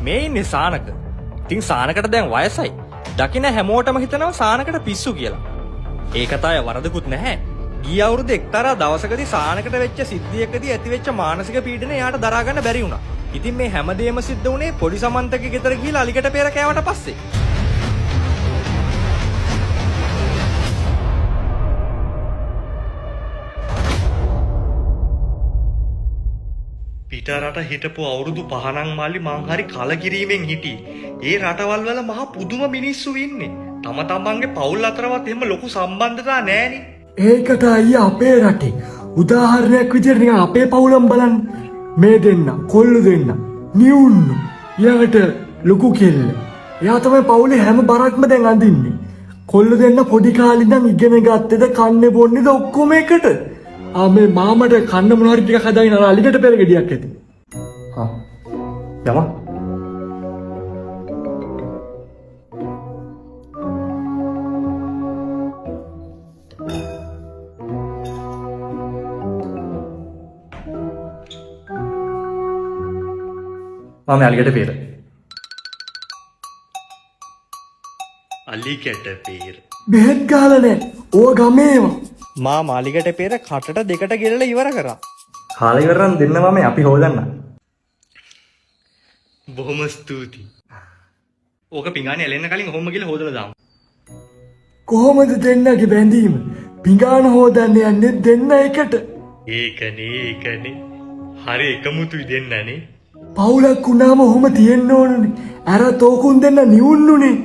මේ ඉන්නේ සානක. ඉතින් සානකට දැන් වයසයි. දකින හැමෝටම හිතනවා සානකට පිස්සු කියලා. ඒ කතාවේ වරදකුත් නැහැ. ගිය අවුරුද්ද එක්තරා දවසකදී සානකට වෙච්ච සිද්ධියකදී ඇතිවෙච්ච මානසික පීඩනය එයාට දරා ගන්න බැරි වුණා. ඉතින් මේ හැමදේම සිද්ධ වුණේ පොඩි සමන්තගේ ගෙදර ගිහලා අලිකට පෙර කෑවට පස්සේ. පිට රට හිටපු අවුරුදු 5 නම් මල්ලි මං හරි කලකිරීමෙන් හිටියේ. ඒ රටවල් වල මහා පුදුම මිනිස්සු ඉන්නේ. තම තමන්ගේ පවුල් අතරවත් එහෙම ලොකු සම්බන්ධතා නෑනේ. ඒකට අයියා අපේ රටේ උදාහරණයක් විදියට නිකන් අපේ පවුලම බලන්න. මේ දෙන්න කොල්ලෝ දෙන්න නිවුන්නු ඊළඟට ලොකු කෙල්ල. එයා තමයි පවුලේ හැම බරක්ම දැන් අඳින්නේ. කොල්ලෝ දෙන්න පොඩි කාලේ ඉඳන් ඉගෙන ගත්තේද කන්නේ බොන්නේද ඔක්කොම එකට. ආ මේ මාමට කන්න මොන හරි ටිකක් හදාගෙන අර අලිකට පෙර ගෙඩියක් ඇති. හා යමන්. මම අලිකට පෙර. අලිකට පෙර. බෙහෙත් ගහලා නෑ. ඕව ගමේම. මා මාලිගට පෙර කටට දෙකට ගෙලලා ඉවර කරා. කාලා ඉවර නම් දෙන්න මම අපි හොදන්න. බොහොම ස්තුතියි. ඕක පිඟානේ ඇලෙන්න කලින් ඔහොම ගිහලා හොදලා දාමු. කොහොමද දෙන්නගේ බැඳීම? පිඟාන හොදන්න යන්නේ දෙන්න එකට. ඒකනේ ඒකනේ. හරි එකමුතුයි දෙන්නනේ. පවුලක් වුණාම ඔහොම තියෙන්න ඕනනේ. අර තෝකුන් දෙන්න නිවුන්නුනේ.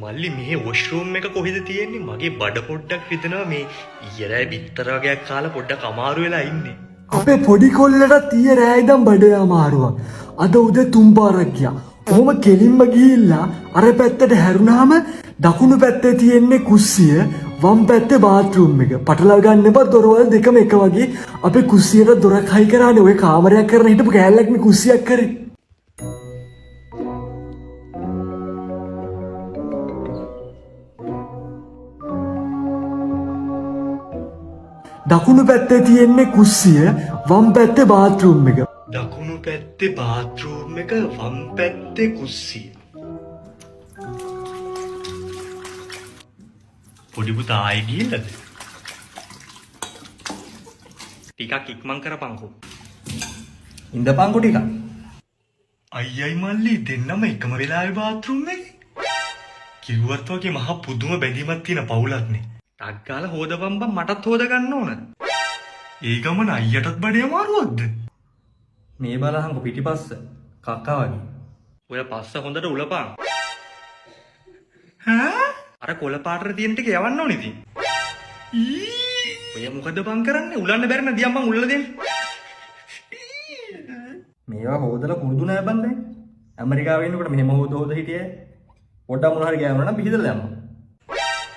මල්ලි මෙහෙ වොෂ්රූම් එක කොහෙද තියෙන්නේ? මගේ බඩ පොඩ්ඩක් රිදෙනවා මේ ඊයේ රෑ බිත්තර වගේක් කාලා පොඩ්ඩක් අමාරු වෙලා ඉන්නේ. අපේ පොඩි කොල්ලටත් ඊයේ රෑ ඉඳන් බඩේ අමාරුවක්. අද උදේ තුන් පාරක් ගියා. ඔහොම කෙලින්ම ගිහිල්ලා අර පැත්තට හැරුණාම දකුණු පැත්තේ තියෙන්නේ කුස්සිය, වම් පැත්තේ බාත්රූම් එක. පටලවා ගන්න එපා දොරවල් දෙකම එක වගේ. අපේ කුස්සියට දොරක් හයි කරානේ. ඔය කාමරයක් කරන හිටපු කෑල්ලක් නේ කුස්සියක් කරේ. දකුණු පැත්තේ තියෙන්නේ කුස්සිය, වම් පැත්තේ බාත්රූම් එක. දකුණු පැත්තේ බාත්රූම් එක වම් පැත්තේ කුස්සිය. පොඩි පුතා ආයේ ගිහිල්ලාද? ටිකක් ඉක්මන් කරපන්කෝ. ඉඳපන්කෝ ටිකක්. අයියයි මල්ලි දෙන්නම එකම වෙලාවේ බාත්රූම් එකේ. කිව්වත් වගේ මහා පුදුම බැඳීමක් තියෙන පවුලක් නේ. ටක් ගාලා හොදපන් බං මටත් හොද ගන්න ඕන. ඒ ගමන අයියටත් බඩේ අමාරුවක්ද? මේ බලහන්කෝ පිටිපස්ස කක්කා වගේ. ඔය පස්ස හොඳට උලපන්. ඈ? අර කොළ පාටට තියෙන ටික යවන්න ඕනේ ඉතින්. ඊ! ඔය මොකද බං කරන්නේ? උලන්න බැරි නම් දියම් බං උල්ලලා දෙන්න. මේවා හොදලා පුරුදු නෑ බං දැන්. ඇමරිකාවේ ඉන්නකොට මෙහෙම හොද හොද හිටියේ. පොඩ්ඩක් මොන හරි ගෑවුනා නම් පිහිදලා දැම්මා.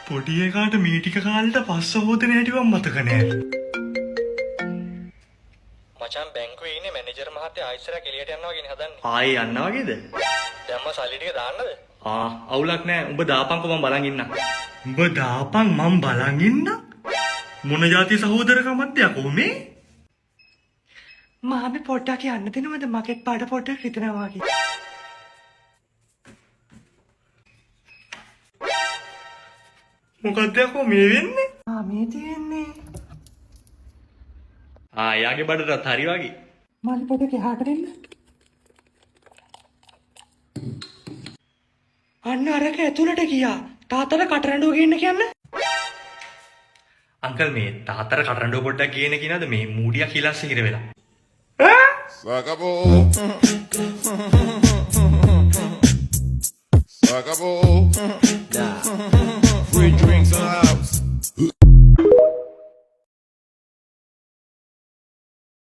පොඩි එකාට මේ ටික කාලෙට පස්ස හොදන හැටි මං මතක නෑ. මචං බැංකුවේ ඉන්නේ මැනේජර් මහත්තයා ආයෙත් එළියට යනවා වගේනේ හදන්නේ. ආයේ යන්න වගේද? දැන් මම සල්ලි ටික දාන්නද? ආ අවුලක් නෑ. උඹ දාපන්කෝ මං බලන් ඉන්නම්. උඹ දාපන් මං බලන් ඉන්නම්? මොන જાති සහෝදරකමක්ද යකෝ මේ? මාමේ පොඩ්ඩක් යන්න දෙනවද? මගෙත් පාට පොඩ්ඩක් රිදෙනවා වගේ. මොකද්ද යකෝ මේ වෙන්නේ? ආ මේ තියෙන්නේ. ආ එයාගේ බඩටත් හරි වගේ. මල්ලි පොඩ්ඩක් එහාට දෙන්න. අන්න අරක ඇතුළට ගියා. තාත්තට කටරඬුව ගේන්න කියන්න. අංකල් මේ තාත්තට කටරඬුව පොඩ්ඩක් ගේන්න කියනවද? මේ මූඩියක් හිලස්ස හිර වෙලා. Se acabó. Se acabó.